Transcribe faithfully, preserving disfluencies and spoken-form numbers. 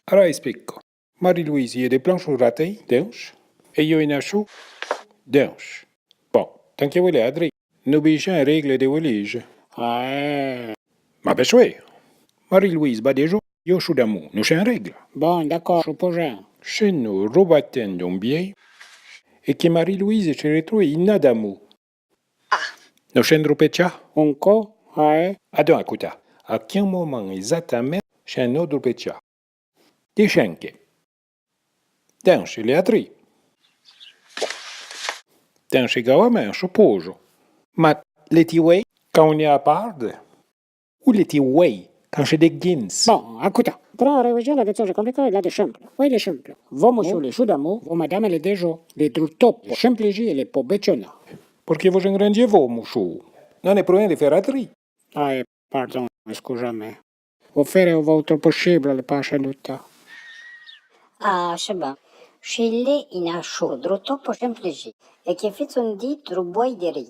Ara espico. Marie-Louise y è de plan chou ratei, dinche, é yo y n'a chou, dinche. Bon, tan que voué a dri, no bichin règle de voué lije. Ah, eh. Ma bechoué. Marie-Louise ba de jou, yo chou d'amou, no chin règle. Bon, d'accord, chou po chin. Chin no robatin d'on bié, é que Marie-Louise se retrouve ina d'amou. Ah. No chin dropetcha? Onco, ah, eh. Adon, acouta, a quin moman exactamin chin no dropetcha? Dichin que. Dinche l'è a dri. Dinche gavamin, chou po jou. Ma l'è-ti voué, can on y è a parde? Ou l'è-ti voué, can ch'è de guins? Bon, acouta. Pro revijin la de chouze complicade, la de chemplo. Voué l'è chemplo. Vo mouchou l'è chou d'amou, vo madame l'è de jou, l'è drotopo chempliji é l'è po bechona. Porqué vo ingrandjé vo mouchou? No n'è pro rin de fére a dri. Ah, eh, pardon, escuja-me. Vo fére o voutre possible, l'è pa chin doute. Ah, ch'è bon. Chi l'è ina chou drotopo chempliji é que fitson di dro boué de ri.